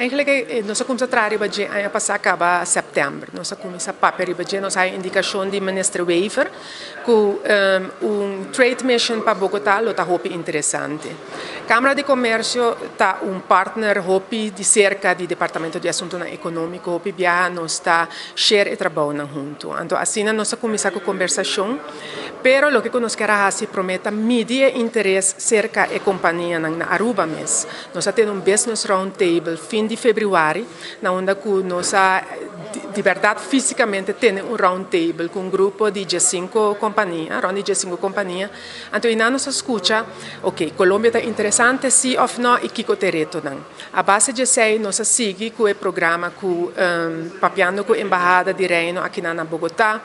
Eigenlijk nos a cuminsa traha riba dje aña pasa caba september. Nos a cuminsa papia riba dje, nos haya indicacion di Minister Wever cu un trade mission pa Bogota lo ta hopi interesante. Camara di Comercio ta un partner hopi di cerca di Departamento di Asuntonan Economico, hopi biaha nos ta share e trabounan hunto. Anto asina nos a cuminsa cu conversacion, pero loke cu nos kier a haci prome ta midi e interes cerca e companianan na Aruba mes. Nos a tene un business round table fin di februari, na unda cu nos a di berdad fisicamente tene un round table cu un grupo di 15 compania, rond di 15 compania. Anto einan nos a scucha, ok, Colombia ta interesante si of no y kico t'e retonan. A base di esey nos a sigui cu e programa cu papiando cu Embahada di Reino aki na Bogota,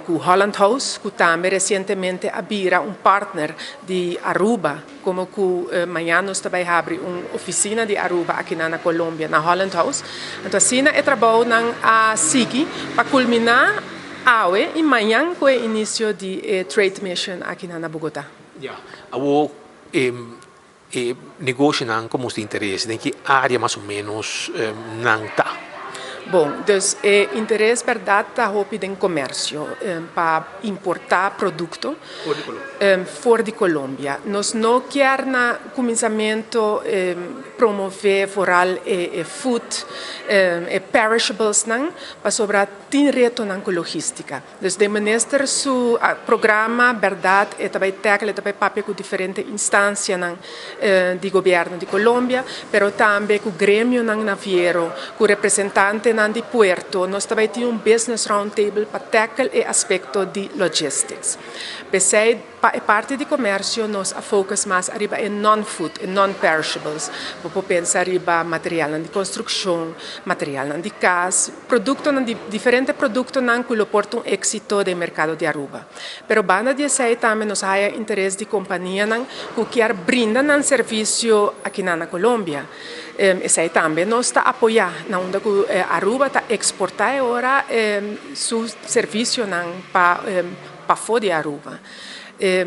cu Holland House, cu tambe recientemente a bira un partner di Aruba, como cu mañan nos ta bay habri un oficina di Aruba aki na Colombia, na Holland House. Anto asina e trabounan a sigui pa culmina awe y mañan cu e inicio di e trade mission aki na Bogota. Ja, awo e negoshonan ku ta interes, den ki area mas o menos nan ta? Bon, dus e interes berdad ta hopi den comercio pa importa producto for di Colombia. Nos no kier na cuminsamento promove vooral e food, e perishables nan, pasobra tin retonan cu logistica. Dus de minister su programa berdad e tambe tackle, e tambe papia cu diferente instancianan di gobierno di Colombia, pero tambe cu gremionan naviero, cu representantenan di puerto. Nos tambe tin un business round table pa tackle e aspecto di logistics. P'esey pa e parti di comercio nos a focus mas ariba e non-food, e non-perishables. Bo pensa riba material di construccion, material di cas, producto di diferente productonan cu por ta un exito den mercado di Aruba. Pero banda di esey tambe nos haya interes di companianan cu kier brinda nan servicio aki na Colombia. Esey tambe nos ta apoya na unda cu Aruba ta exporta awor su servicionan pa for di Aruba.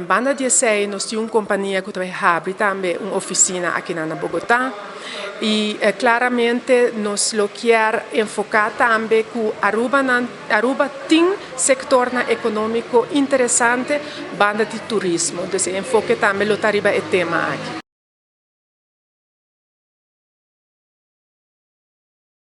Banda di esey nos tin un compania cu ta habri tambe un oficina aki na Bogota y claramente nos lo kier enfoca tambe cu Aruba, Aruba tin sector economico interesante banda di turismo. Anto, enfoke tambe lo ta riba e tema aki.